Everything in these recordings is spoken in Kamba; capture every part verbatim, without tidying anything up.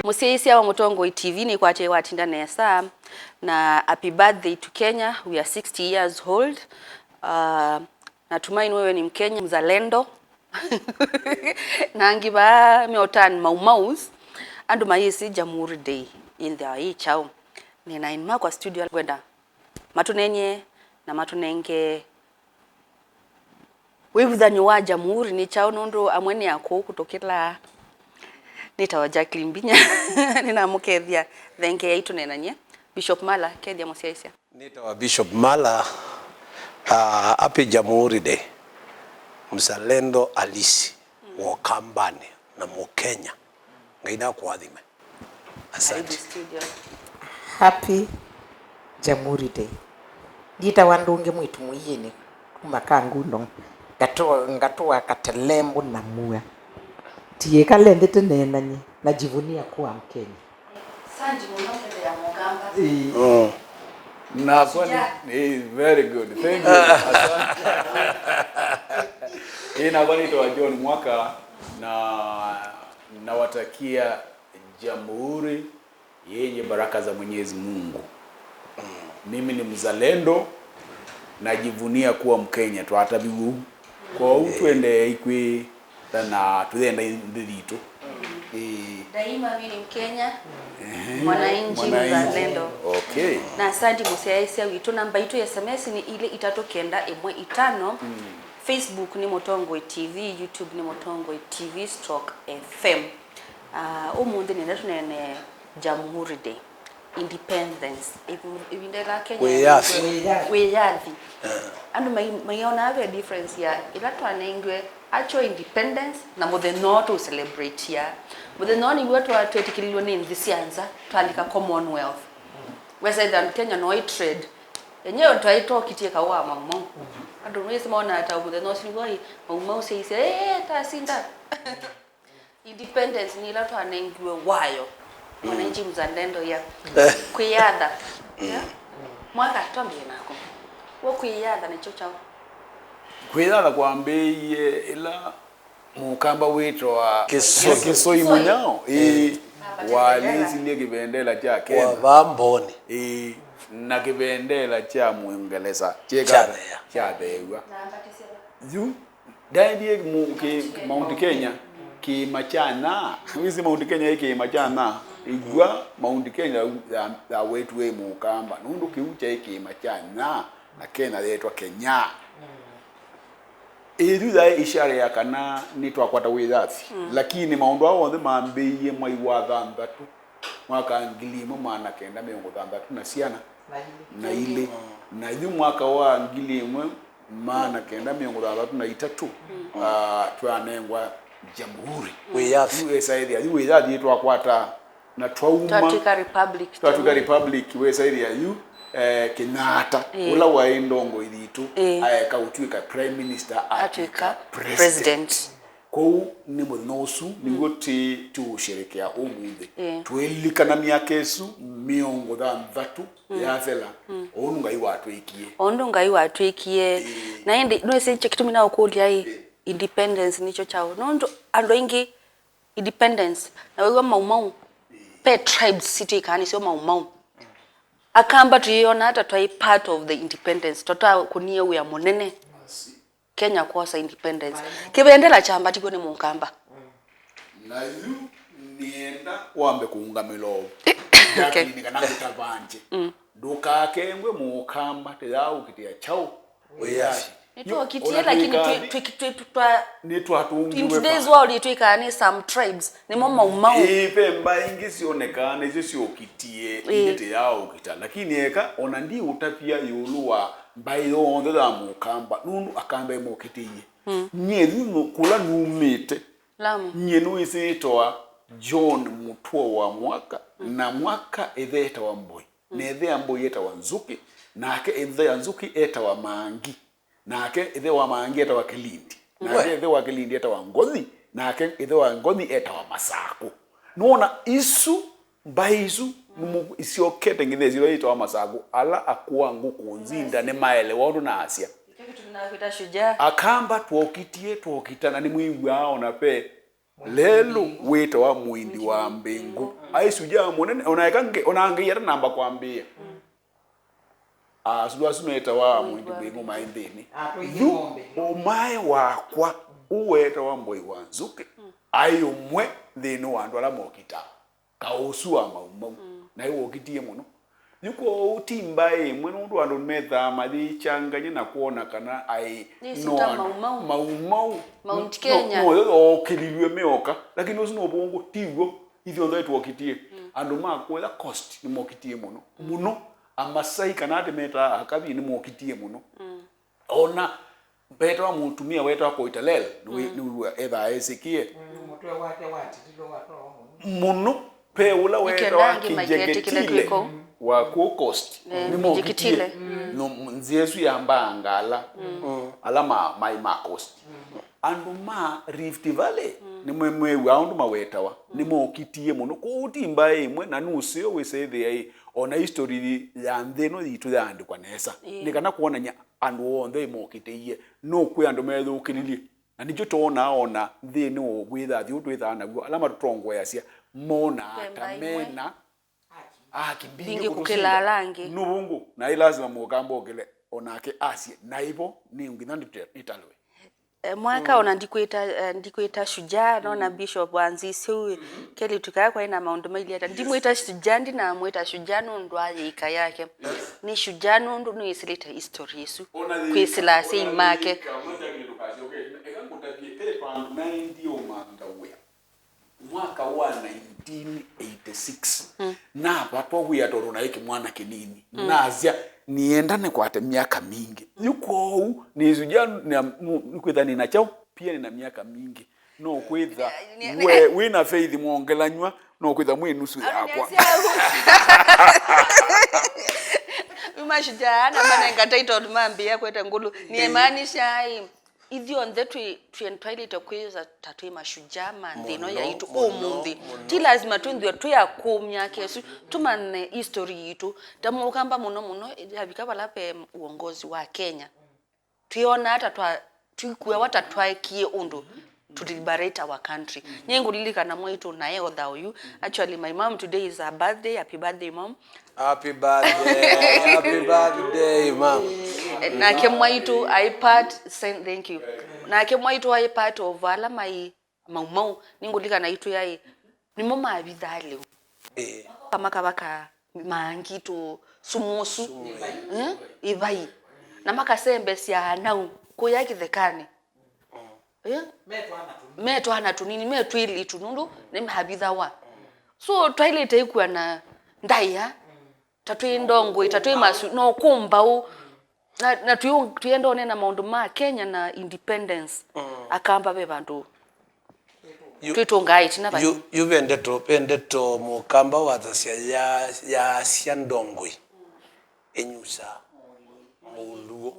Mũsyaĩĩsya wa Mũtongoi T V, nĩkwatĩe watinda nesa, na happy birthday to Kenya, we are sixty years old. Uh, natumaini wewe ni Mkenya mzalendo. Na angĩ vaa meotan maumaus, andũ mayĩsĩ Jamhuri Day ĩnthĩawa yĩ kyaũ. Nĩ na aini makwa studio ngwenda matũneenye na matũnenge wĩvuthan'yo wa Jamhuri nĩ kyaũ, nũndũ amwe nĩ akũũ kũtũkĩla. Nĩtawa Jacqueline Mbinya. Nĩnamũkethya. Thengeei tũneenany'e. Bishop Mala, kethya mũsyaĩĩsya. Nĩtawa Bishop Mala. Uh, happy Jamhuri Day, mzalendo halisi wa Ũkambanĩ na Mũkenya. Ngai nakũathime. Asante. Karibu studio. Happy Jamhuri Day. Nditawa Ndũngĩ Mwĩtu Mũiĩnĩ kuma Kangundo, ngatũa, ngatũa Katelembo na Mua. Tiĩka lendete neenany'e, najivunia kuwa Mkenya. Asante mũno kethĩa Mũkamba. Ĩĩ. Mm. Nakwa ni, ĩĩ, very good. Thank you. Asante. Ĩĩ, nakwa nĩtawa John Mwaka, na nawatakia Jamhuri yenye baraka za Mwenyezi Mungu. Mimi ni mzalendo, najivunia kuwa Mkenya, twataviw'e ũu. Kwoou tũendeei kwĩthana, tũyenda nthĩ yitũ. Ĩĩ. Daima mimi ni Mkenya, ehe, mwananchi mzalendo. Okay. Na asante mũsyaĩĩsya witũ, namba itũ ya S M S ni ilĩ itatũ kenda ĩmwe itano. Facebook ni Mũtongoi T V, YouTube ni Mũtongoi T V stroke F M. Ah, ũmũnthĩ nĩenda tũneene Jamhuri Day, independence. Ĩvi-, ĩvinda ĩla Kenya Wĩyathi. Wĩyathi. Andũ mai-, maionaa ve difference ya ĩla twanengiwe actual independence na mũthenya ũũ tũ celebrate ya. Mũthenya ũũ nĩw'o twa-, twetĩkĩlilwe nĩ nthĩ sya nza, twalika Commonwealth. Wesa ĩthĩa Kenya no ĩ trade. Enyewe twaĩ twokitie kaũ wa Mau Mau. Andũ nĩwĩsĩ monaa ta mũthenya ũsu nĩw'o ĩ Mau Mau syaisye, "Ee, tasinda." Independence nĩ ĩla twanengiwe wayo. Mwananchi mzalendo ya kwĩyatha. Ya? Mwaka twambie nako. Wo kwĩyatha nĩkyo kyaũ? Kwĩyatha kwambĩĩie ĩla Mũkamba wĩtawa Kĩsoi. Kĩsoi Mũnyao, ĩĩ, walĩsilye kĩvendela kya Kenya. Wa vaa Mboni. Ĩĩ, na kĩvendela kya Mũngelesa kyeka kyathea. Kyatheew'a. Yu ndaendie mu-, ki-, Mount Kenya, kĩĩma kya Nyaa. Wĩsĩ Mount Kenya ĩ kĩĩma kya Nyaa? Ĩw'a Mount Kenya ya, ya, yawetwe ĩ Mũkamba, nũndũ kĩu kyaĩ kĩĩma kya Nyaa, na Kenya yeetwa Kenya. Ĩyu yaĩ ishara ya kana nĩtwakwata wĩyathi. Lakini maũndũ aa onthe mambĩĩie mwai wa thanthatũ, mwaka ngili ĩmwe maana kenda mĩongo thanthatũ na syana na ilĩ. Na yu mwaka wa ngili ĩmwe maana kenda mĩongo thanthatũ na itatũ, ah, twanengwa jamhuri. Wĩyathi. Yu esa ĩthĩa, yu wĩyathi twakwata na twauma. Twatw'ĩka republic. Twatw'ĩka republic, wesa ĩthĩa yu, eh, Kenyatta, ĩĩ, ũla waĩ ndongoi yitũ, ĩĩ, aeka ũtw'ĩka prime minister, atw'ĩka president. Kwoou nĩ mũthenya ũsu nĩw'o tĩ, tũũsherekea ũmũnthĩ. Ĩĩ. Twĩlilikana myaka ĩsu mĩongo thanthatũ yathela, ũndũ Ngai watwĩkie. Ũndũ Ngai watwĩkie. Ĩĩ. Na ĩndĩ, nĩwĩsĩ kĩtumi naũkũlya ĩ, independence nĩkyo kyaũ? Nũndũ andũ aingĩ, independence, na wĩw'a Mau Mau, ve tribes sitw'ĩkaa nĩsyo Mau Mau. Akamba twĩyonaa ta twaĩ part of the independence, tũtakũnie wĩa mũnene Kenya kwosa independence. Kĩvendela kyambatiw'e nĩ Mũkamba. Na yu nĩenda wambe kũũngamĩla ũu. Okay. Jacqueline, kana ngũtavangye. Ndũkakengwe Mũkamba, tĩyaũkĩtĩa kyaũ? Wĩyathi. Nĩtwokitie, lakini twĩ, twĩ, twĩ, twa-, nĩtwatũngiwe in today's world, twĩkaa nĩ some tribes, nĩmo Mau Mau. Ĩĩ, ve mbaĩ ingĩ syonekaa nĩsyo syokitie, ĩĩ, ĩndĩ tĩyaũkĩta. Lakini eka, ona ndiũtavya ĩũlũ wa mbaĩ yonthe ya Mũkamba, nũndũ Akamba ĩmokitĩie. Nyie yu nũ-, kũla numĩte. Lamu. Nyie nĩwĩsĩĩtwa John Mũtuo wa Mwaka, na Mwaka ĩthe etawa Mboi. Na ĩthe ya Mboi etawa Nzũkĩ, nake ĩthe ya Nzũkĩ etawa Mangi, nake ĩthe wa Mangi etawa Kĩlindi, nake ĩthe wa Kĩlindi etawa Ngothi, nake ĩthe wa Ngothi etawa Masakũ. Nũona isu, mbaĩ isu, nĩmũ-, isyokete ng'ithe syĩtawa Masakũ, ala akũa ngũkũ nzinda nĩmaelewa ũndũ naasya. Nĩkyo kĩtumi nakwĩta shujaa. Akamba twokitie, twokita, na nĩmwĩw'aa ona ve Lelũ wĩtawa mũĩndi wa mbĩngũ. Aĩ shujaa mũnene, ona eka nge-, ona Ngai atanamba kwambĩĩa. Asũlũ asu metawa mũĩndi mbĩngũ maĩ nthĩnĩ. Yu ũmae wakwa, ũũ wetawa Mboi wa Nzũkĩ, aĩ ũmwe nthĩnĩ wa andũ ala mokitaa. Kaũ ũsu wa Mau Mau. Naĩ wokitie mũno. Yu kwoou ti mbaĩ ĩmwe, nũndũ andũ methaa mayĩkyangany'a na kwona kana aĩ no andũ Mau Mau. Mau Mau. Mount Kenya. No, no, yo yookĩlilw'e meoka, lakini ũsu nĩ ũvũngũ, ti w'o. Ithyonthe twokitie. Andũ ma kũya coast nĩmokitie mũno. Mũno. Amasai kana ate metaa Akabi nĩmokitie mũno. Ona mbetawa mũtumĩa wetawa Koitalel, nĩwĩ-, nĩwĩw'a ethaa esĩkĩe. Mũtwe wake watililwe watwawa mũno. Mũno, pe ũla wetawa Kinjeketile wa kũũ coast, nĩmokitie. No, nzĩa ĩsu yambaa Ngala, ala ma, maĩ ma coast. Andũ ma Rift Valley nĩmwĩw'aa ũndũ mawetawa, nĩmokitie mũno. Kwoou ti mbaĩ ĩmwe, na nũseo wĩsethĩa ĩ, ona history ya nthĩ ĩno yitũ yaandĩkwa nesa. Nĩ kana kwonany'a andũ onthe ĩmokĩtĩie, no kwĩ andũ meyũkĩlilye. Na nĩkyo twonaa ona nthĩnĩ wa wĩthathi ũũ twĩthaa naw'o, ala matũtongoeasya monaa ta mena haki mbingĩ kũkĩla ala angĩ. Nũvũngũ, na ĩ lasima mũkamba ũkĩle, onake asye, naĩvo nĩ nginya nĩte-, nĩtalwe. Eh, mwaka ona ndikwĩta, eh, ndikwĩta shujaa, nona Bishop anzisye ũu, kelĩtu kaa kwaĩ na maũndũ mailye ata. Ndimwĩta shujaa, ndinamwĩta shujaa nũndũ wa yĩika yake. Nĩ shujaa nũndũ nĩwĩsĩlĩte history ĩsu. Kwĩsĩla asyai make. Eka ngũtavye, ve vandũ naendie ũmantha wĩa. Mwaka wa nineteen eighty-six, navatwa wĩa tondũ naĩ kĩmwana kĩnini. Nasya, "Nienda nĩkwate myaka mingĩ." Yu kwoou, nĩsũngĩa nĩkwĩtha nĩna kyaũ, pia nĩna myaka mingĩ. No kwĩtha we wĩna faith mwongelanywa, no kwĩtha mwĩ nusu yakwa. Mashujaa na manenga title mambĩĩa kweta ngũlũ. Nĩmaanisha ĩ, Ithyonthe twĩ, twĩ, twaĩlĩte kwĩsa ta twĩ mashujaa ma nthĩ ĩno yaitũ ũmũnthĩ. Ti lazima twĩnthĩwe twĩ akũũ myaka ĩsu, tũmanye history yitũ. Ta Mũkamba mũno mũno, yavika vala ve uongozi wa Kenya, twĩonaa ta twa, twĩkuawa ta twaekie ũndũ to liberate our country. Nyie ngũlilikana mwaitũ nae otha ũyu. Actually, my mom, today is her birthday. Happy birthday, mom. Happy birthday, happy birthday, mom. Nake mwaitũ aĩ part, sen-, thank you. Nake mwaitũ aĩ part of ala maĩ Mau Mau, nĩngũlikana itũ yaĩ, nĩmo mavithaa lĩu. Eh. Makoka makavaka maangi tũ sumu ũsu. Sumu. Eh? Ĩvai. Na makasembesya anau kũya kĩthekanĩ. Eh? Me twana tũnini, me twĩlĩtu, nũndũ nĩmavithawa. So, twaĩlĩte ĩkua na ndaĩa, ta twĩ ndongoi, ta twĩ masu, no kũmbaũ. Na, na tũyũ-, tũyenda ũneena maũndũ ma Kenya na independence. Akamba ve vandũ twĩtũngaa ĩtina vai. Yu, yu ve ndeto, ve ndeto Mũkamba wathasya ya, yaasya ndongoi. Ĩnyusa. Mũuluo.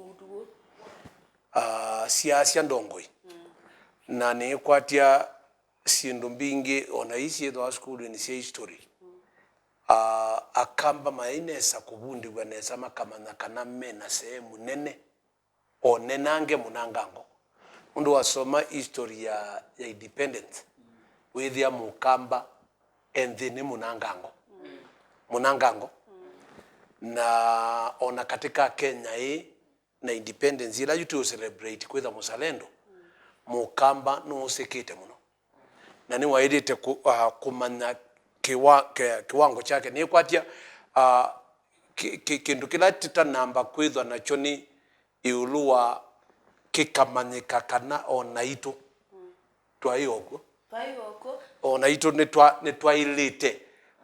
Ah, siasya ndongoi. Na nĩkwatya syĩndũ mbingĩ, o na ii syĩthĩwa sukulunĩ sya history. Ah, Akamba mayaĩ nesa kũvundĩw'a nesa, makamanya kana me na sehemu nene, o nenange mũnangango. Nũndũ wasoma history ya, ya independence, wĩthĩa Mũkamba e nthĩnĩ mũnangango. Mũnangango. Na o na katĩ ka Kenya ĩĩ, na independence ĩla yu tũũ celebrate kwĩtha mũzalendo, Mũkamba nũũsĩkĩte mũno. Na nĩwaĩlĩte kũ-, ah, kũmanya kĩwa-, kĩ-, kĩwango kyake. Nĩkwatya, ah, kĩ-, kĩ-, kĩndũ kĩla tũtanamba kwĩthwa nakyo nĩ ĩũlũ wa kĩkamanyĩka kana o naitũ twaĩ o kw'o. Twaĩ o kw'o. O naitũ nĩtwa-, nĩtwaĩlĩte.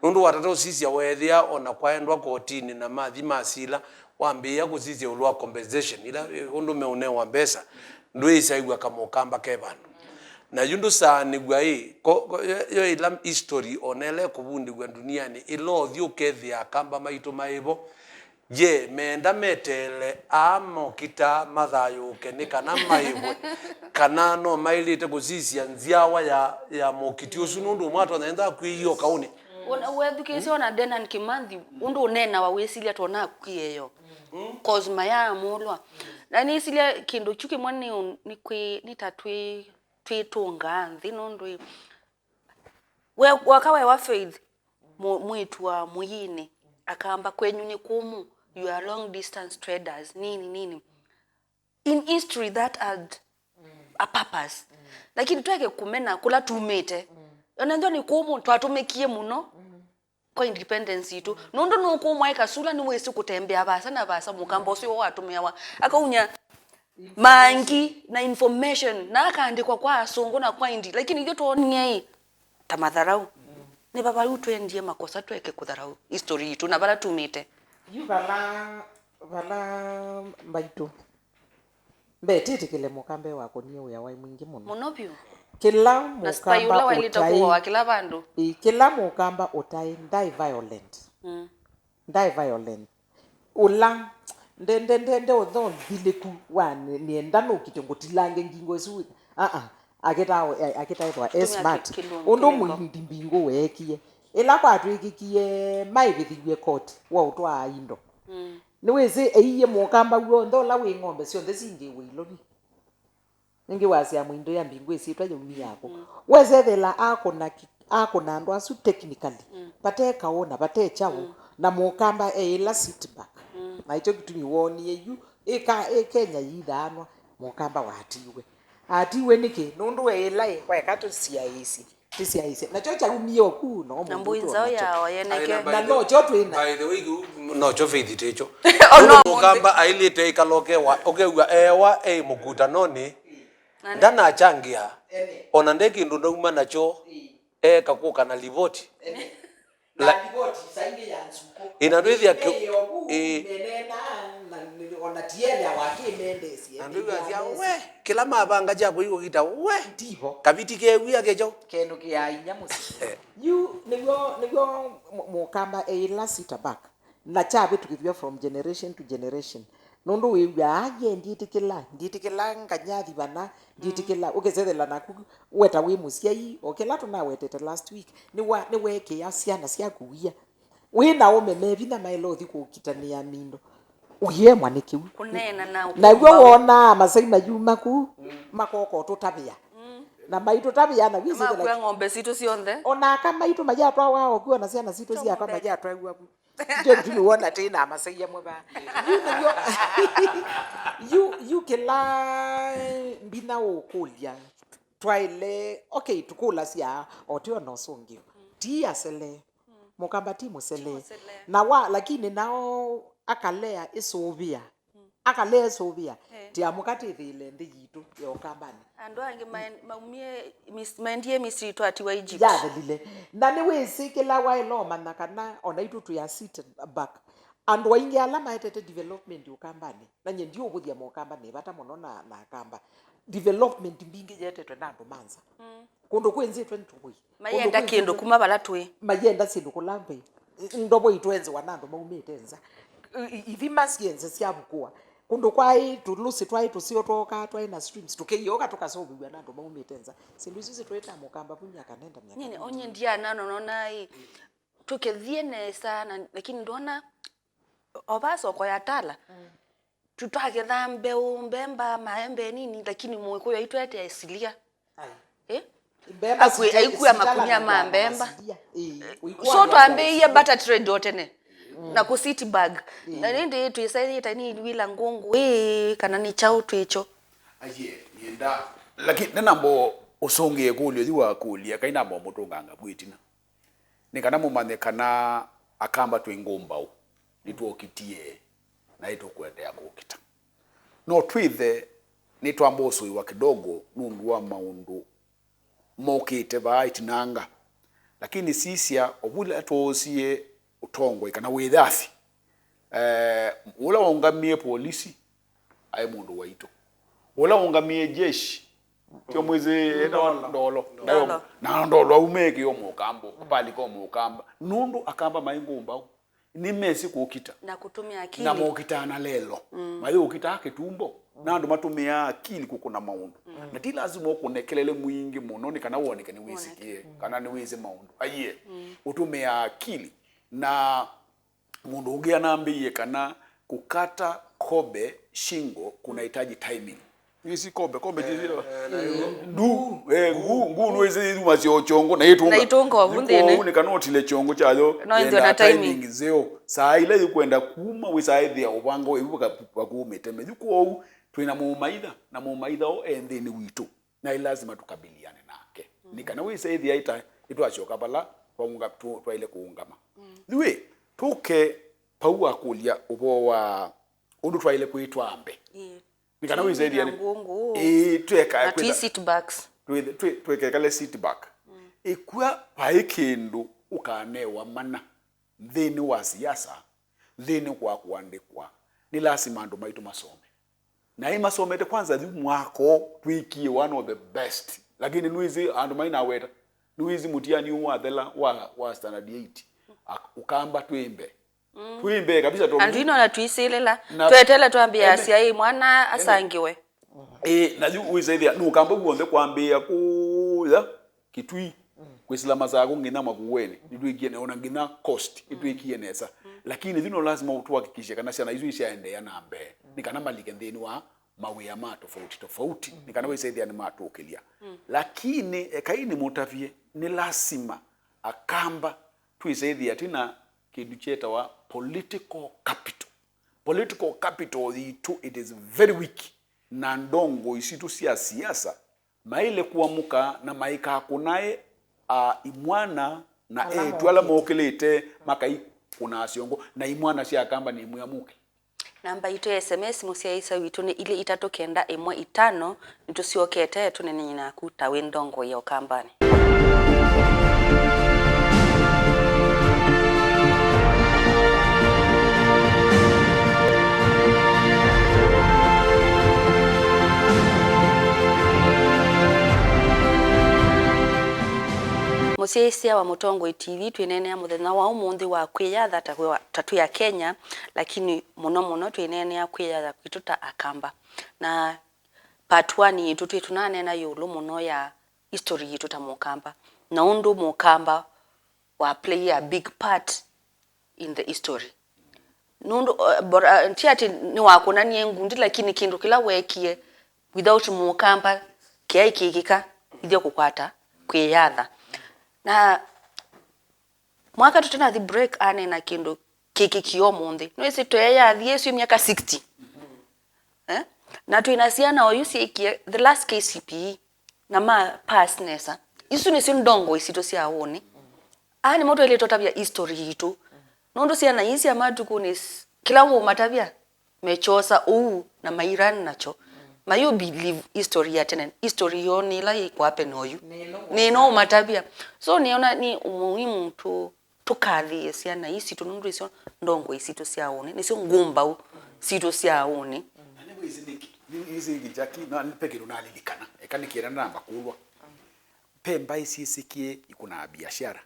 Nũndũ watata ũsisya, weethĩa o na kwaendwa kotinĩ na mathi masila, wambĩĩa kũsisya ĩũlũ wa compensation, ila, eh, ũndũ meũnewa mbesa, ndwĩĩsyaĩw'a kamũkamba ke vandũ. Na yu ndũsaanĩw'a ĩ, ko, ko, yo, yo ĩla history o na ĩla ĩkũvundĩw'a ndunianĩ, ĩla ũthi ũkethĩa Akamba maitũ maĩ vo, ye, meenda meteele aa mokitaa mathayũũke nĩ kana maĩvwe, kana no maĩlĩte kũsisya nzyawa ya, ya mũkiti ũsu, nũndũ ũmwe atonya enda akw'ĩie o kaũnĩ? Ona wethukĩĩsya ona Dedan Kimathi, ũndũ ũneenawa wĩsilya tona akw'ĩe yo. 'Cause mayaamũlwa. Na nĩsilya kĩndũ kyu kĩmwe nĩ, nĩ kwĩ, nĩ ta twĩ twĩtũngaa nthĩ nũndũ ĩ, we, waka we wa Faith, mu-, mwĩĩtu wa mũyĩnĩ, akamba kwenyu nĩ kũmũ, you are long distance traders, nini, nini. In history that had a purpose. Lakini tweke kũmena kũla tumĩte. Ona nthwa nĩ kũmũ, twatũmĩkie mũno kwa independence itũ. Nũndũ nũkũmwa ĩ kasula nĩwĩsĩ kũtembea vasa na vasa, mũkamba ũsu watũmĩawa. Akaunya mangi na information, na akaandĩkwa kwa asũngũ na kwa indi. Lakini ithyĩ twonie ĩ, ta matharau. Nĩ vava yu twendie makosa tweke kũtharau history itũ na vala tumĩte. Yu vala, vala mbaitũ. Mbee, tĩtĩkĩle mũkamba wakonie wĩa waĩ mwingĩ mũno. Mũno vyũ. Kĩla na spy mũkamba ũla wailĩte ũtaĩ, kũawa kĩla vandũ. Ĩ, kĩla mũkamba ũtaĩ, ndaĩ violent. Mm. Ndaĩ violent. Ũla, nde, nde, nde, nde ũtho nthilĩku wa nĩ-, nĩenda nũkite ngũtilange ngingo ĩsu. Aa, akĩta-, akĩtaĩthwa e smart. Kĩ-, kĩlungu ũndũ kĩlĩko. Mũindi mbingũ weekie. Ĩla kwatwĩkĩkie maĩvĩthĩw'e koti wa ũtwaa indo. Mm. Nĩwĩsĩ eiie mũkamba w'onthe ũla wĩ ng'ombe syonthe singĩĩwe ilovi. Nĩngĩ wasya mũindo ya mbingũ ĩsyĩtwa yaumie yako. Mm. Wesethela akũna ki-, akũna andũ asu technically. Mm. Vate kaũ na vate kyaũ. Mm. Na mũkamba eĩla seat back. Mm. Na ĩkyo kĩtumi woonie yu, ĩka, ĩ Kenya yithaanwa, mũkamba watiwe. Atiwe nĩkĩ? Nũndũ eĩla ĩ, waeka tũsiaĩsye. Tĩsyaĩsye. Nakyo kyaumie oku, no na mũndũ mbũi nzaũ twona kyo. Yao yeneke. Aĩ, na by Na the, nokyo twĩ na. By the way, kĩu nokyo Faith tĩkyo. Ona ũndũ mũndũ mũkamba ailĩte ĩkalokewa, ũkew'a ewa e mũkutanonĩ, na ndanachangĩa, ene, ona nde kĩndũ ndauma nakyo, ĩ, eka kũka na livoti. Ene. Na la- livoti saingĩ ya nsuko. Ĩ, na ndwĩthĩa kĩ-, ĩ, ĩ. Menena, na, na, ona tiene awakĩmendesie. Na ndwĩthĩa, we, kĩla mavanga kya kũi kũkita, we. Ndivo. Kaviti kewia kĩkyo. Kenũkĩaa inya mũsyĩ. Yu nĩw'o, nĩw'o mũ-, mũkamba eĩla sit back. Na kyavĩtũkĩthw'a from generation to generation. Nũndũ wĩw'aa, "Aa, nyie ndiĩtĩkĩla, ndiĩtĩkĩla nganyathi vana, ndiĩtĩkĩla." Mm. Ũkĩsethela naku weta wĩ mũsyai, o kĩla tũnawetete last week, nĩwa-, nĩweekĩa syana syaku wia. Wĩ na ũme me vinya maĩle ũthi kũkitanĩa mindo. Ũyĩemwa nĩ kĩu. Kũneena na naw'o ũkũmbaũ. Wonaa Amasai mayuma ku, mm, makoka ũtũtavĩa. Mm. Na maitũtavĩa na wĩsĩ. Makua ng'ombe sitũ syonthe. Ona aka maitũ mayatwawa oku, ona syana sitũ syakwa mayatwawa ku. Ndio mtumi wona tena Amasai amwe va. Yu nĩw'o, yu, yu kĩla mbinya ũkũlya. Twaĩle, okay, tũkũlasya, o tio na ũsũngĩo. Ti asele. Mũkamba ti mũsele. Ti mũsele. Na wa, lakini nao akalea ĩsũvĩa. Mm. Akalea ĩsũvĩa. Eh. Tiamũka tĩthĩĩle nthĩ yitũ ya Ũkambanĩ. Andũ angĩ maen-, maumie Mis-, maendie Misri twatiwa Egypt. Yathelile. Na nĩwĩsĩ kĩla waĩle ũmanya kana ona itũ twĩ a sit back. Andũ aingĩ ala maetete development Ũkambanĩ. Na nyie ndiũvũthya Mũkamba nĩ vata mũno na, na Akamba. Development mbingĩ yetetwe na andũ ma nza. Mm. Kũndũ kwĩ nzĩ twenty way. Mayenda kĩndũ kuma vala twĩ. Mayenda syĩndũ kũla mbĩ. Ndovo itwenzewa na andũ maumĩte nza. I-, i-, ithima syĩ nza syavukũa. Kũndũ kwaĩ tũlũsĩ twaĩ tũseo twookaa twaĩ na streams. Tũkĩioka tũkasovĩw'a na andũ maumĩte nza. Syĩndũ isu sitwĩtaa Mũkamba vu myaka nenda myaka. Nyie, onye ndiana nonona ĩ. Tũkĩthiĩ nesa na, lakini ndona o va soko ya Tala. Mm. Tũtakethaa mbeũ, mbemba, maembe nini, lakini Mũkũyũ aitwete asilia. Ai. Eh? Mbemba akue-, sita-, aikua sitala makunia ma mbemba. Asilia. Eh, so twambĩĩie barter trade o tene. Mm. Na kũ sit back. Mm. Na nĩndĩ twĩsaĩte nĩ wĩla ngũngũ, ĩ, kana nĩ kyaũ twĩkyo. Aye, nienda. Lakini nĩnamba ũsũngĩe kũlyo yu wakũlya, kai namba mũtũnganga kwĩtina. Nĩ kana mũmanye kana Akamba twĩ ngũmbaũ, nĩtwokĩtie na nĩtũkũendeea kũkĩta. No twĩthe nĩtwamba ũsũĩwa kidogo nũndũ wa maũndũ mokĩte vaa itinanga. Lakini sisya, o vula twoosie ũtongoi kana wĩyathi, eh, ũla waũngamie polisi, aĩ mũndũ waitũ. Ũla ũngamie jeshi, tio mwĩsĩ, ena Ndolo. Ndolo. Ndolo. Na Ndolo aumĩkĩo Mũkamba, palika Mũkamba. Nũndũ Akamba maĩ ngũmbaũ, nĩmesĩ kũkita. Na kũtũmĩa akili. Na mokitaa na lelo. Mm. Mayũkitaa kĩtumbo. Na andũ matũmĩaa akili kũkũna maũndũ. Mm. Na ti lazima ũkũne kelele mwingĩ mũno nĩ kana woneke nĩwĩsĩkĩe, woneke, mm, kana nĩwĩsĩ maũndũ. Aiee. Mm. Ũtũmĩaa akili. Na mũndũ ũngĩ anambĩie kana kũkata kobe shingo kunahitaji timing. Nĩsĩ kombe, kombe ti sila. Ndu, eh, ngu, ngu nĩwĩsĩ yumasya o kyongo, na ĩtũnga. Na ĩtũnga o vu nthĩnĩ. Nĩ kana ũtile kyongo kyayo, no ĩthĩwe na timing nzeo. Saa ila yĩkwenda kuma, wĩsaa ĩthĩa ũvanga ũyũ vakumĩte methu. Kwoou, twĩ na mũmaitha, na mũmaitha o e nthĩnĩ witũ. Na ĩ lazima tũkabiliane nake. Nĩ kana wĩsa ĩthĩa ĩta, ĩtwasyoka vala twaunga-, tũ-, twaĩle kũũngama. Yu ĩ, tũke pau wakũlya ũvoo wa ũndũ twaĩle kwĩtwambe. Ĩĩ. Nĩ kana wĩsa ĩthĩa nĩ ngũngũ. Ĩĩ, tweka na twi kwĩtha-, sit backs. Twĩ-, twĩ-, twĩkekale sit back. Ĩkw'a vai kĩndũ ũkanewa mana nthĩnĩ wa siasa, nthĩnĩ kwa kũandĩkwa, nĩ lasima andũ maitũ masome. Na ĩ masomete kwanza yu mwako twĩkie one of the best. Lakini nĩwĩsĩ andũ mainaweta. Nĩwĩsĩ mũtiani ũũ wathela wa, wa standard eight. Ak-, ũkamba twĩmbe. Twĩmbe kabisa tondũ andũ ino na twisĩlĩla. Na twetele twambĩa ene- asyai mwana ene- asangiwe. Ĩ, na yu wĩsĩthĩa nũkamba w'onthe kwambĩĩa kũya Kitui, kwĩsĩla Masakũ nginya Makueni, nĩtwĩkie ne-, ona nginya Coast, nĩtwĩkie nesa. Lakini yu no lazima ũtũhakikishe kana syana isu isyaendeea na mbee, nĩ kana malike nthĩnĩ wa mawĩa ma tofauti tofauti, nĩ kana wĩsĩthĩa nĩmatũkĩlya. Lakini ekai nĩmũtavye, nĩ lasima Akamba twĩsĩthĩa twĩ na kĩndũ kyetawa political capital. Political capital yitũ, it is very weak, na ndongoi sitũ sya siasa maĩle kũamũka na maikakũnae, a, imwana na eĩtu ala mokĩlĩte makaikũnaa syongo, na imwana sya Akamba nĩ mwĩamũke. Namba itũ ya S M S mũsyaĩĩsya witũ nĩ ilĩ itatũ kenda ĩmwe itano. Nĩtũsyokete tũneenany'e naku ta wĩ ndongoi ya Ũkambanĩ. Mũsyaĩĩsya wa Mũtongoi T V, twĩneenea mũthenya wa ũmũnthĩ wa kwĩyatha ta kwĩ wa, ta twĩ Akenya, lakini mũno mũno twĩneenea kwĩyatha kwitũ ta Akamba. Na part one yitũ twĩ tũnaneena ĩũlũ mũno ya history yitũ ta Mũkamba, na ũndũ Mũkamba wa play a big part in the history. Nũndũ, uh, bora, uh, ti atĩ nĩwakũnanie ngundi, lakini kĩndũ kĩla weekie without Mũkamba kĩaĩ kĩkĩka ithyĩ kũkwata kwĩyatha. Na mwaka tũtanathi break aneena kĩndũ kĩkĩkie ũmũnthĩ. Nĩwĩsĩ tweeyathie ĩsu myaka sixty. Eh? Na twĩ na syana oyu syĩkie the last K C P E na ma pass nesa. Isu nĩsyo ndongoi sitũ sya ũnĩ. Aa nĩmo twaĩlĩte ũtavya history yitũ. Nũndũ syana ii sya matukũnĩ s-, kĩla ũũmatavya, mekyosa ũu na mairan nakyo. Mayũ believe history ya tene. History yoo nĩ ĩla yĩ kwape na oyu. Nĩ ĩno ũmatavya. So nĩona nĩ muhimu tũ-, tũkathĩĩe syana ii sitũ nũndũ nĩsyo ndongoi sitũ sya ũnĩ, nĩsyo ngũmbaũ sitũ sya ũnĩ. Na nĩwĩsĩ nĩkĩ? Nĩ-, nĩwĩsĩ nĩkĩ, Jackie? Na ve kĩndũ nalilikana. Eka nĩkĩenda namba kũlwa. Ve mbaĩ syĩsĩkie ikũnaa biashara.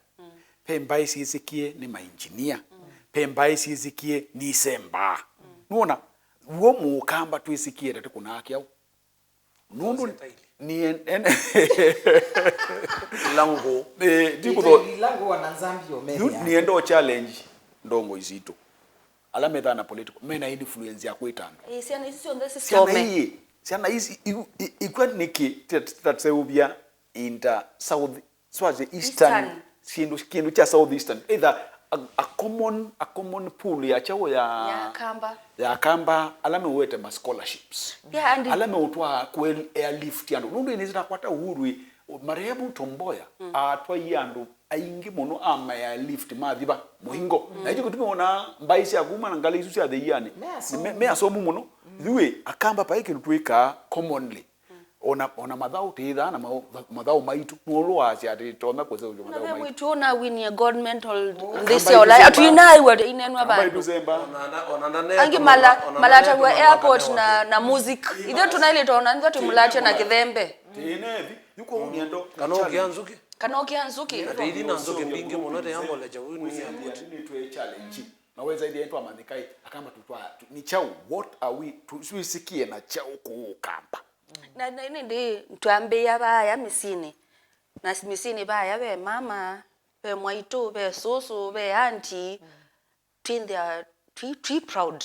Ve mbaĩ syĩsĩkie nĩ mainjinia. Ve mbaĩ syĩsĩkie nĩisembaa. Nũona, w'o Mũkamba twĩsĩkie ta tũkũnaa kyaũ? Nũndũ nĩ en-, en-, Lango. Eh, ti kũtho-, Lango wana Nzambi omenia. Yu nĩenda o challenge ndongoi sitũ. Ala methaa na political, mena influence ya kwĩta andũ. Eh, syana ici syonthe sisome. Syana ii, syana ici, i-, i-, ikw'a nĩkĩ tũtaseũvya inter South, so as the Eastern, Eastern. Syĩndũ, kĩndũ kya South Eastern, either a, a common, a common pool ya kyaũ ya, ya Akamba. Ya Akamba, ala meũete ma scholarships. Yeah, and ala meũtwaa kũ airlift andũ. Nũndũ ĩnĩ sitakwata Uhuru ĩ, marehemu Tom Mboya, atwaie andũ aingĩ mũno a ma airlift mathiva mũingo. Na ĩkyo kĩtumi wona mbaĩ sya kuma na ngalĩ isu sya theianĩ. Me asomu. Nĩ me, me asomu mũno. Yu ĩ, Akamba vai kĩndũ twĩkaa commonly. Ona, ona mathaũ tĩthaa na maũ-, mathaũ maitũ, nũlũ wasya atĩ tonya kũseũvya mathaũ maitũ. Mwĩtu ũnawinie gold medal nthĩ sya Ũlaya. Atwinaiwa inenwa vandũ. Ona nda-, ona nda-, angĩ mala-, ona nda-, malataw'a ona airport na, na music. Ithyĩ tũnaĩlĩte ona nthwa tũmũlatya na kĩthembe. Tĩnethi, yu kwoou nĩendo. Kana ũkĩa nzũkĩ. Kana ũkĩa nzũkĩ. Atĩ ithi na nzũkĩ mbingĩ mũno, te ambolecha, ũu nĩ airport. Nĩ twĩ challenge. Na weza ĩthĩa twamanyĩkai, Akamba tũtwa, tu-, nĩ kyaũ, what are we, tu-, twĩsĩkie na kyaũ kũũ Ũkamba? Na, na ĩndĩ twambĩĩa vaaya mĩsyĩnĩ. Na mĩsyĩnĩ vaaya ve mama, ve mwaitũ, ve sũsũ, ve auntie. Twĩnthĩa twi, twi proud.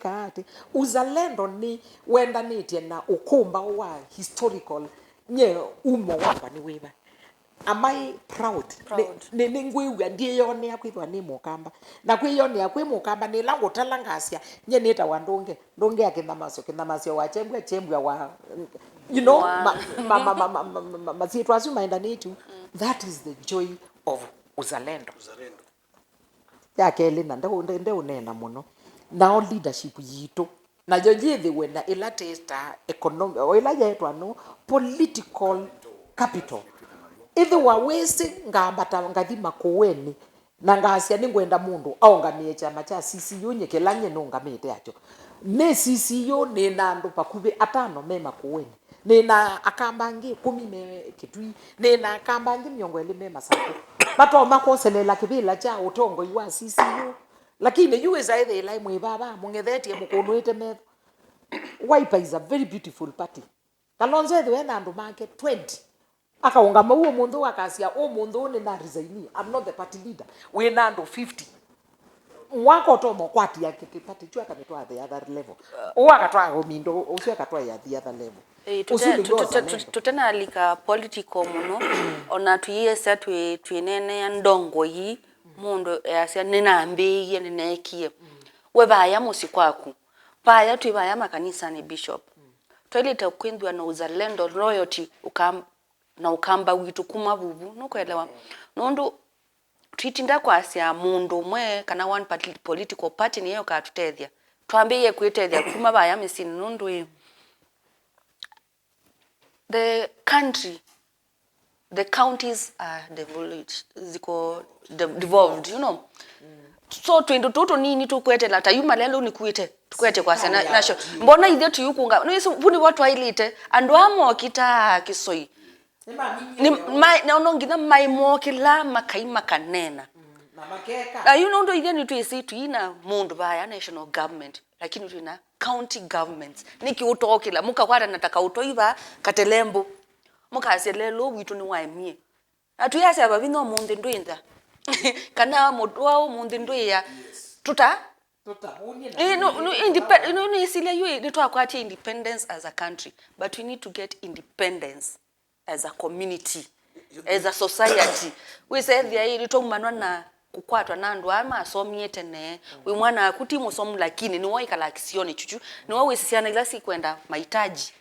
nĩtwĩkaa atĩ. Uzalendo nĩ wendanĩtye na ũkũmbaũ wa historical, nye umo wakwa nĩ wĩva. Am I proud? Nĩ, proud. Nĩ, nĩ ngwĩw'a ndyĩyonea kwĩthĩwa nĩ mũkamba. Na kwĩyonea kwĩ mũkamba nĩ ĩla ngũtala ngasya, nye nĩtawa ndũnge, ndũnge ya kĩthamasyo, kĩthamasyo wa chembwa, chembwa wa, you know, wa ma, ma, ma, ma, ma, ma, ma, masyĩtwa asu maendanĩtye. That is the joy of uzalendo. Uzalendo. Ya kelĩ, na ndeũ-, nde-, ndeũneena mũno, nao leadership yitũ, nayo yĩthĩwe na ĩla tĩtaa economy, o ĩla yeetwa no political capital. Ĩthĩwa wĩsĩ ngambata ngathi Makũenĩ, na ngasya nĩngwenda mũndũ aũngamĩe kyama kya C C U, nye kĩla nye nũngamĩte akyo. Nĩ C C U nĩ na andũ vakuvĩ atano me Makũenĩ. Nĩ na akamba angĩ ĩkũmi me Kitui. Nĩ na akamba angĩ mĩongo ĩlĩ me Masakũ. Matoma kwoseleela kĩvĩla kya ũtongoi wa C C U. Lakini yu wĩsa ĩthĩĩla mwĩ vava, mũng'ethetye mũkũnũĩte metho. Wiper is a very beautiful party. Kalonzo ethĩwe ena andũ make twenty. Akaũngama ũũ ũmũnthĩ ũũ akasya, "Ũmũnthĩ ũũ nĩna resign, I'm not the party leader." Wĩna andũ fifty. Mwaka ũtoma ũkwatia kĩ-, kĩpati kyu akamĩtwaa the other level. Ũũ akatwaa ũmindo ũsu akatwaa the other level. Ĩĩ, ũsu tũte-, nĩw'o tũte-, tũte-, uzalendo. Tũtenalika political mũno, ona tũyĩesya twĩ-, twĩneenea ndongo ii, mũndũ easya, "Nĩnambĩĩie, nĩneekie." We vaya mũsyĩ kwaku, vaya twĩ vaya makanisanĩ, Bishop. Twaĩlĩte kwĩthĩwa na uzalendo, loyalty, ũkam-, na ũkamba witũ kuma vuvu, nũkwelewa? Nũndũ twitinda kwasya mũndũ ũmwe kana one party, political party nĩyo ĩkatũtethya. Twambĩĩe kwĩtethya kuma vaya mĩsyĩnĩ nũndũ ĩ, the country, the counties are devolved, ziko de-, devolved, you know. So twĩndũ tũtũ tũnini tũkwetela ta yu malelũ nĩkuĩte, tũkwete kwasya na, nacio. Mbona ithe tuyu kunga? No isu vuni vo twailite. Andũ aa mokitaa kĩsoi. Nĩ ma-, na ono nginya maimokĩla makai makanena. Na yu nũndũ ithe nĩtwĩsĩ tuina mũndũ vaya national government, lakini twina county governments. Nĩkĩ ũtookĩla? Mũkakwatana ta kaũtoi va katelembũ. Mũkasya lelũ witũ nĩwaemie. Na twĩasya vavinya ũmũnthĩ ndwĩ nza. Kana mũtũa ũmũnthĩ ndwĩa. Tũta? Ĩ, no, no, indepe-, no, no, isilia yu, nĩtwakwatie independence as a country, but we need to get independence as a community, as a society. Wĩsethĩa ĩ, nĩtwaumanwa na kũkwatwa na andũ aa masomie tene. Wĩ mwana waku ti mũsomu, lakini nĩwe wĩkalaa kĩsionĩ kyuchu, nĩwe wĩsĩ syana ila sikwenda mahitaji.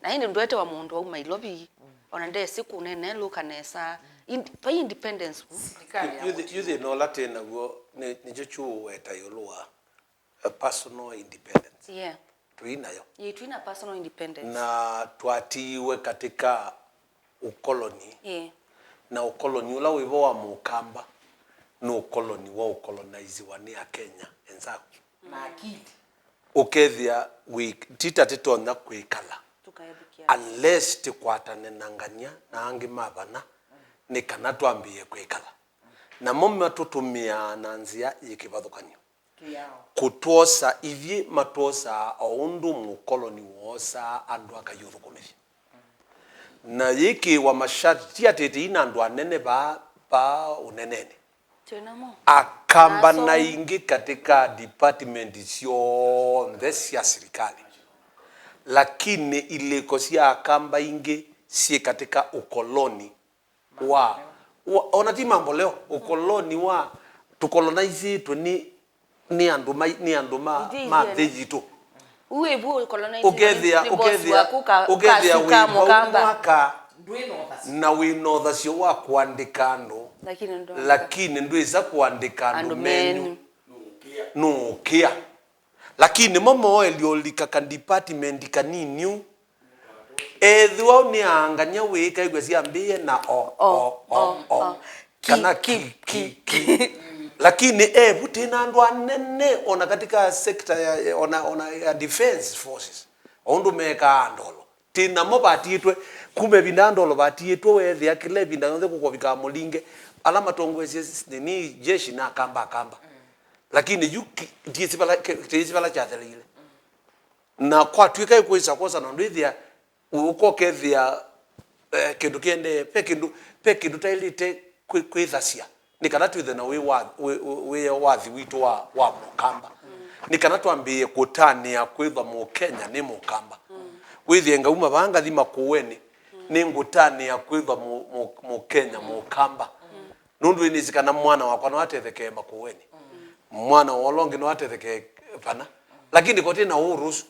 Na ĩndĩ ndwetewa mũndũ wauma Nairobi, ona ndesĩ kũnene lũka nesa. Ind-, vai independence vu. Silikalĩ ya Yu-, yu thĩ-, yu thĩna ũla twĩ naw'o nĩ, nĩkyo kyũweta ĩũlũ wa, uh, personal independence. Yeah. Tũi nayo. Ĩĩ, twina personal independence. Na twatiiwe katika ukoloni. Ĩĩ. Na ukoloni ũla wĩvo wa Mũkamba nĩ ukoloni wa ũkolonaiziwa nĩ Akenya enzao. Na akili. Ũkethĩa wĩ-, ti ta tĩtonya kwĩkala. Tũkaethukĩa. Unless tĩkwatane na ngany'a na angĩ ma vana, nĩ kana twambĩĩe kwĩkala. Namo matũtũmĩaa na nzĩa yĩ kĩvathũkany'o. Kũtwosa ithyĩ, matwosaa o ũndũ mũkoloni woosaa andũ akaiũthũkũmĩthya. Na yĩkĩĩwa masharti, ti atĩ tĩi na andũ anene vaa, vaa ũnenenĩ. Twĩ namo. Akamba na aingĩ katika department syonthe sya sirikali. Lakini ilĩko sya Akamba ingĩ syĩ katika ũkoloni wa, wa, ona ti mambo leo, ũkoloni wa, tũkolonaisyĩtwe nĩ, nĩ andũ ma, nĩ andũ ma, ma nthĩ yitũ. Ũkethĩa, ũkethĩa, ũkethĩa wĩ vau mwaka na wĩ na ũthasyo wa kũandĩka andũ, lakini ndwĩsa kũandĩka andũ menyu, nũũkĩa. Lakini mo mooelya ũlika ka department kanini ũu, ethĩwa nĩ angany'a wĩĩkaĩw'a syambĩĩe na o, o, o, o, kana ki, ki, ki. Lakini evu tĩ na andũ anene ona katika sector ya, ona, ona ya defense forces, o ũndũ mekaa ndolo. Tĩ namo vatiĩtwe, kuma ĩvinda ya ndolo vatiĩtwe, weethĩa kĩla ĩvinda yonthe kũkovikaa mũlinge, ala matongoesye s-, nini, jeshi na Akamba, Akamba. Lakini yu ki-, ndiĩsĩ vala, ki-, ndiĩsĩ vala kyatheleile. Na kwatw'ĩka ĩkwĩsa kwosa na ndwĩthĩa, ũkokethĩa, eh, kĩndũ kĩendee, ve kĩndũ, ve kĩndũ taĩlĩte kwĩ-, kwĩthasya. Nĩ kana twĩthe na wĩ wa, wĩ, wĩ, wĩ wathi witũ wa, wa Mũkamba. Nĩ kana twambĩĩe kũtanĩa kwĩthwa Mũkenya nĩ Mũkamba. Wĩthĩe ngauma vaa ngathi Makueni, nĩngũtanĩa kwĩthwa Mũ-, Mũ-, Mũkenya, Mũkamba. Nũndũ nĩnĩsĩ kana mwana wakwa no atethekee Makueni. Mwana wa ũla ũngĩ no atethekee vana. Lakini ko twĩ na ũũ rũsu.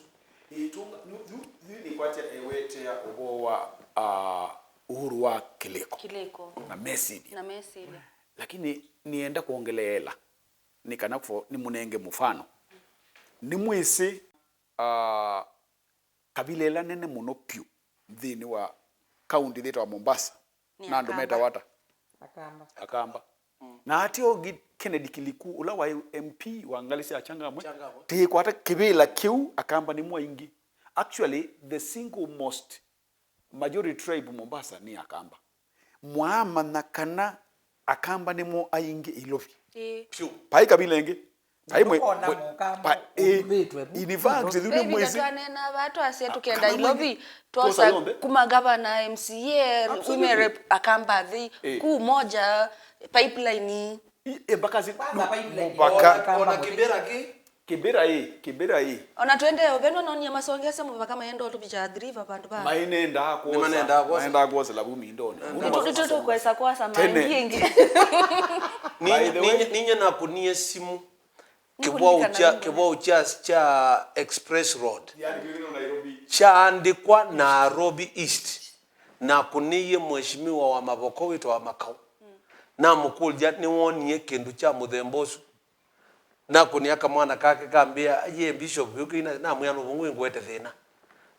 Ĩtunga, yu, yu, yu nĩkwatya ewetea ũvoo wa, ah, ũhuru wa kĩlĩko. Kĩlĩko. Na mesilya. Na mesilya. Lakini nĩenda kwongeleela, nĩ kana kũvo nĩmũnenge mũfano. Nĩmwĩsĩ, ah, kabila ĩla nene mũno pyũ nthĩnĩ wa kaunti yĩtawa Mombasa, na andũ metawa ata? Akamba. Akamba. Na ateo Gi-, Kennedy Kiliku, ũla waĩ M P wa ngalĩ sya Changamwe, Changamwe, tĩĩkwata kĩvĩla kĩu, Akamba nĩmo aingĩ. Actually, the single most majority tribe Mombasa nĩ Akamba. Mwaamanya kana Akamba nĩmo aingĩ Ilovi? Ĩĩ. Vyũ. Vai kabila ĩngĩ? Vai mwe-, mwe-, va-, ĩ, in fact, yu nĩmwĩsĩ. Twanena vaa twasya tũkenda Ilovi, twosa kuma gavana, M C A, women rep, Akamba athei, kuu moja, pipeline. Ĩ, ĩ, mpaka si-, kwanza pipeline. Mpaka. Ona Kĩbĩra kĩ? Kĩbĩra ĩ, Kĩbĩra ĩ. Ona twende ũveno nonie masongese mũvaka maenda ũtũvicha Athi River vandũ va. Mainendaa kwosa. Nĩmanendaa kwosa. Maendaa kwosela vu mindonĩ. Nĩtũ-, nĩtũ-, tũkwesa kwosa tene. Maingĩ ĩngĩ. By the way, ninye, ninye nakũnie simu. Kĩvwau kya, kĩvwau kya, kya Express Road kyaandĩkwa Nairobi East. Nakũnĩie mheshimiwa wa Mavoko wĩtawa Makau. Namũkũlya, "Nĩwonie kĩndũ kya mũthemba ũsu?" Nakũnĩa kamwana kake kambĩa, "Aiee, Bishop, yu kĩina," namwĩa, "Nũvũngũ ĩngwete thĩna.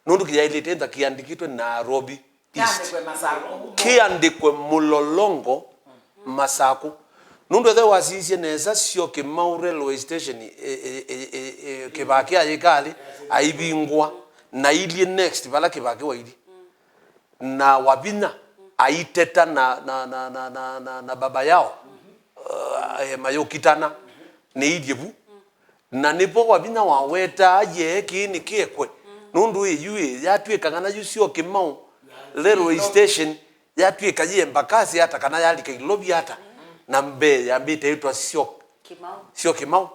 Nũndũ kĩyaĩlĩte ĩtha kĩandĩkĩtwe Nairobi East. Kĩandĩkwe Masakũ. Kĩandĩkwe Mũlolongo, Masakũ." Nũndũ ethe wasisye nesa, Sio Kĩmau Railway Station, e, e, e, e, e, kĩvaa kya yĩkalĩ aivingũa, na ilyĩ next vala kĩvaa kĩu wailye. Na Wavinya aiteta na, na, na, na, na, na, na baba yao, uh, eh, mayũkitana nĩ ilyĩ vu. Na nĩvo Wavinya wawetaa, "Yee, kĩĩ nĩkĩekwe, nũndũ ĩ yu ĩ yatw'ĩka kana yu Sio Kĩmau Railway Station yatw'ĩka yĩ Embakasi ata, kana yalika Ilovi ata?" Na mbee yambĩte ĩtwa Sio Kĩmau. Sio Kĩmau.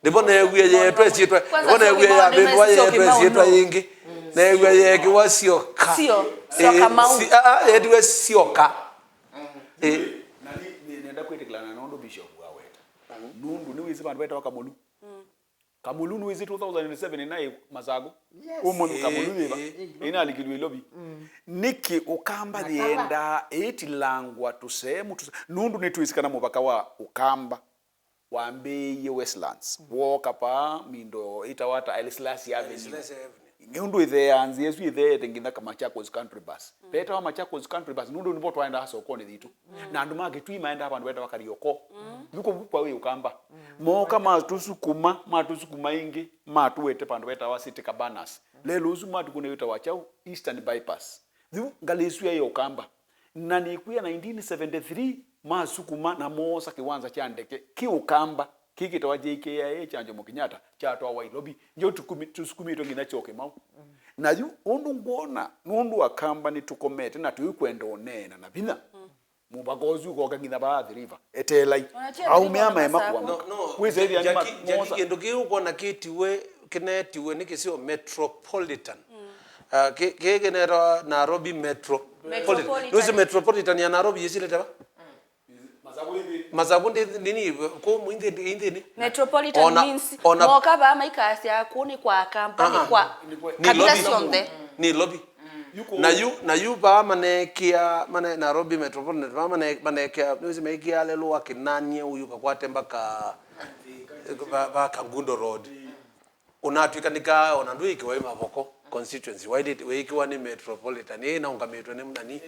Nĩvo neewie yeetwe syĩtwa, nĩvo neewie yambĩndwa yeetwe syĩtwa yĩngĩ. Neewie yeekĩwa Sioka. Sio. Sio Eh, Kamau. Si-, ah, ah, yeetiwe Sioka. Eh. Na nĩ, nĩ, nenda kwĩtĩkĩlana na ũndũ Bishop waweta. Nũndũ nĩwĩsĩ vandũ vetawa Kamũlu. Kamũlu nĩwĩsĩ two thousand and seven ĩnaĩ Masakũ? Yes. Ũmũnthĩ Kamũlu yĩva? Eh, eh. Ĩnalikilw'e Ilovi. Nĩkĩ Ũkamba yĩendaa ĩtilangwa tũsehemu tũse-, nũndũ nĩtwĩsĩ kana mũvaka wa Ũkamba wambĩĩie Westlands, wooka paa mindo ĩtawa ta Haile Selassie Avenue. Haile Selassie Avenue. Nũndũ ĩtheeaa nzĩa ĩsu ĩtheete nginya ka Machakos Country Bus. Vetawa Machakos Country Bus, nũndũ nĩvo twaendaa sokonĩ yitũ. Na andũ ma Kitui maendaa vandũ vetawa Kariokoo. Yu kũu kwa wĩ Ũkamba. Mooka matũsukuma, matũsukuma ĩngĩ, matũete vandũ vetawa City Cabanas. Lelũ ũsu matukũnĩ wĩtawa kyaũ? Eastern Bypass. Yu ngalĩ ĩsu yaĩ Ũkamba. Na nĩkwĩa nineteen seventy-three masukuma na moosa kĩwanza kya ndeke kĩ Ũkamba, kĩĩ kĩtawa J K I A kya Jomo Kenyatta, kyatwawa Ilovi. Njo tũkumi-, tũsukumĩtwe nginya Sio Kĩmau. Na yu ũndũ ngwona, nũndũ Akamba nĩtũkomete na tũikwenda ũneena na vinya, mũvaka ũsu ũkoka nginya vaa Athi River. Eteelai. Aumĩa maema kũamũka. No, no, kwĩsĩthya nĩ Jackie, Jackie, moosa. Kĩndũ kĩu ũkwona kĩtiwe, kĩneetiwe nĩ kĩsio Metropolitan. Ah, kĩ, kĩ kĩneetwa Nairobi Metro-, Metropolitan. Nũsĩ Metropolitan ya Nairobi yĩsilĩte va? Masakũ ndĩ, nini, kũmũ inthĩ, inthĩnĩ. Metropolitan means moka vaa maikasya kũnĩ kwa Akamba, nĩ kwa kabila syonthe. Nĩ Ilovi. Na yu, na yu vaa maneekĩa, mane-, Nairobi Metropolitan, vaa mane-, maneekĩa, nĩwĩsĩ meekĩa lelũ wa Kĩnanie ũyu kakwate mbaka, va, va Kangundo Road. Ũnatw'ĩka nĩkaa ona ndwĩĩkĩwa ĩ Mavoko constituency, waĩlĩte wĩĩkĩwa nĩ Metropolitan, ĩĩ naũngamĩtwe nĩ nani?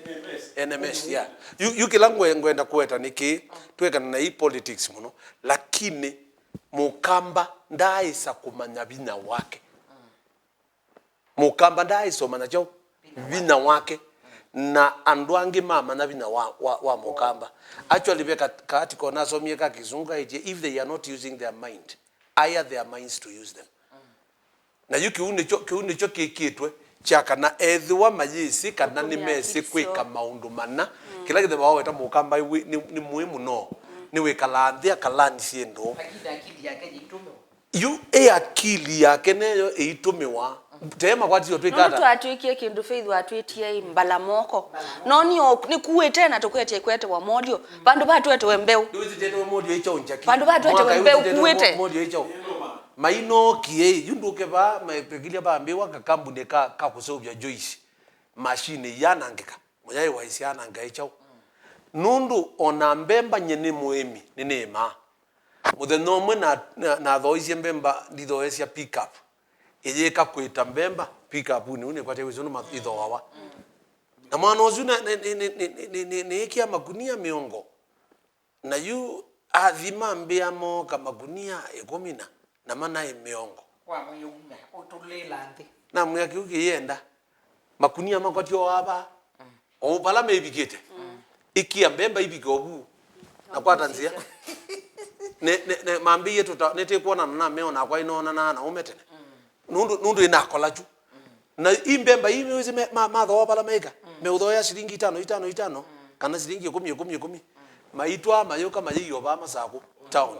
N M S, yeah. Yu, yu kĩla ngwe-, ngwenda kũweta nĩ kĩĩ, twĩkana na ii politics mũno, lakini Mũkamba ndaaĩsa kũmanya vinya wake. Mũkamba ndaaĩsa ũmanya kyaũ? Vinya wake. Na andũ angĩ mamanya vinya wa, wa, wa Mũkamba. Actually, ve ka, ka article nasomie ka Kĩsũngũ kaĩtye, "If they are not using their mind, hire their minds to use them." Na yu kĩu nĩkyo, kĩu nĩkyo kĩkĩtwe kya kana ethĩwa mayĩsĩ kana nĩmesĩ kwĩka maũndũ mana, kĩla kĩthemba waweta Mũkamba wĩ, nĩ, nĩ mũĩ mũno, nĩwĩkalaa nthĩ akalanisye ndũũ. Lakini akili yake yĩitũmĩwa. Yu ĩ akili yake neyo ĩitũmĩwa. Tee makwatisyo twĩka ata? Nũndũ twatwĩkie kĩndũ Faith watwĩtie ĩ mbala moko. No nĩ o, nĩkuĩte na tũkwetye kwetewa molyo. Vandũ va twetewe mbeũ. Nĩwĩsĩ twetewe molyo ĩ kyaũ, Jackie? Vandũ va twetewe mbeũ kuĩte. Molyo ĩ kyaũ? Mainookie, yu ndũke va, mepekilya vambĩwa kakambunĩ ka, ka kũseũvya Joyce. Mashini iyanangĩka. Mũyaĩ wa isyananga ĩ kyaũ? Nũndũ o na mbemba nye nĩ mũĩmi, nĩnĩĩmaa. Mũthenya ũmwe na, na, nathooisye mbemba, ndithooesya pickup. Ĩyĩka kwĩta mbemba, pickup-nĩ, ũu nĩkwatya wĩsĩ ũndũ ithooawa. Na mwana ũsu na, nĩ, nĩĩkĩa makunia mĩongo. Na yu athi mambĩa mooka makunia ĩkũmi na, na manaĩ mĩongo. Wamwĩumya, ũtũlĩla nthĩ. Namwĩa kĩu kĩyenda. Makunia makwatya o ava. O vala mevikĩte. Ikia mbemba ivike o vu. Na kwata nzĩa. Ne, ne, ne, mambĩie tũta, nĩtĩkwonana na meo nakwa inoonanaa na ũme tene. Nũndũ, nũndũ ĩnakola kyu. Na i mbemba ii wĩsĩ me, ma, mathooa vala meĩka. Meũthooea silingi itano, itano, itano, kana silingi ĩkũmi, ĩkũmi, ĩkũmi. Maitwaa mayũka mayĩio vaa Masakũ town.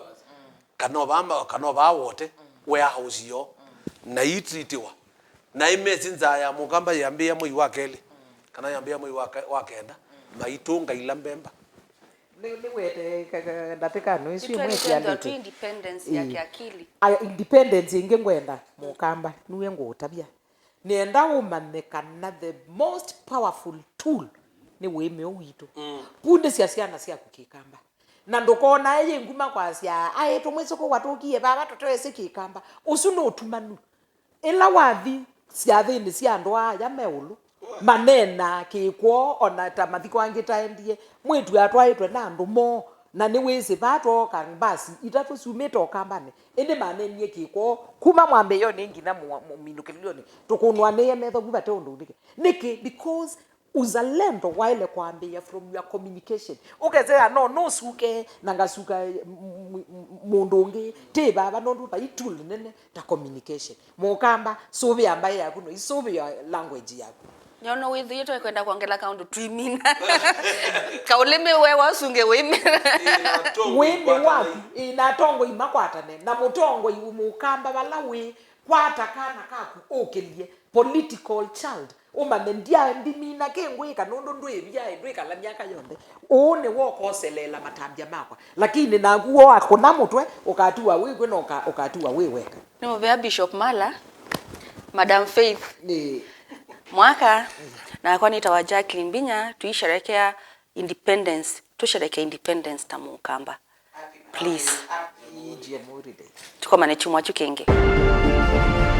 Kana o vaa ma-, kana o vaa Wote, warehouse yoo. Na iitritiwa. Na imesĩ nzaa ya Mũkamba yambĩĩa mwei wa kelĩ, kana yambĩĩa mwei wa ke-, wa kenda, maitũnga ila mbemba. Nĩ, nĩwete ka-, ka-, ndatĩkanĩ ĩsu ĩmwe ĩtialĩte. Twĩ independence ya kĩakili. Aya, independence ĩngĩ ngwenda Mũkamba, nue ngũũtavya. Nĩenda ũmanye kana the most powerful tool nĩ ũĩmĩ ũũ witũ. Vundĩsya syana syaku Kĩkamba. Na ndũkona ĩ nguma kwasya, "Aĩ, tũmwĩsũkũwa tũkie vava tũtewesĩ Kĩkamba." Ũsu nĩ ũtumanu. Ĩla wathi syathĩnĩ sya andũ aa aya me ũlũ, maneenaa kĩkwoo, o na ta mathiko angĩ taendie, mwĩĩtu atwaĩtwe na andũ moo, na nĩwĩsĩ vaa twooka mbasi itatũ syumĩte Ũkambanĩ, ĩndĩ maneenie kĩkwoo kuma mwambĩĩonĩ nginya mwa-, mũ-, minũkĩlĩlyonĩ, tũkũnwanĩie metho vu vate ũndũ ũnĩke. Nĩkĩ? Because Uzalendo waĩle kwambĩĩa from your communication. Ũkesea no nũsuke na ngasuka m-, m-, m-, mũndũ ũngĩ, ti vava nũndũ vai tool nene ta communication. Mũkamba, sũvĩa mbaĩ yaku, no isũvĩa language yaku. Nyono wĩthĩĩtwe kwenda kwongela kaũndũ twimina. Kaũlĩmĩ we wasunge wĩmĩra. Wĩmĩ waku, ĩ, na atongoi makwatane, na mũtongoi mũkamba vala wĩ, kwata kana kaku ũkĩlye political child. Ũmanye ndya ndimina kĩngwĩka nũndũ ndwĩvya, ndwĩkala myaka yonthe. Ũũ nĩw'o ũkoseleela matambya makwa. Lakini naku wakũna mũtwe, ũkatiwa wĩ kwĩ na ũka-, ũkatiwa wĩ weka. Nĩ mũvea Bishop Mala, Madam Faith. Nĩ. Mwaka, nakwa nĩtawa Jacqueline Mbinya, tuisherekea independence, tusherekea independence ta Mũkamba. Please. Happy G M holiday. Tũkomane kyumwa kyu kĩngĩ.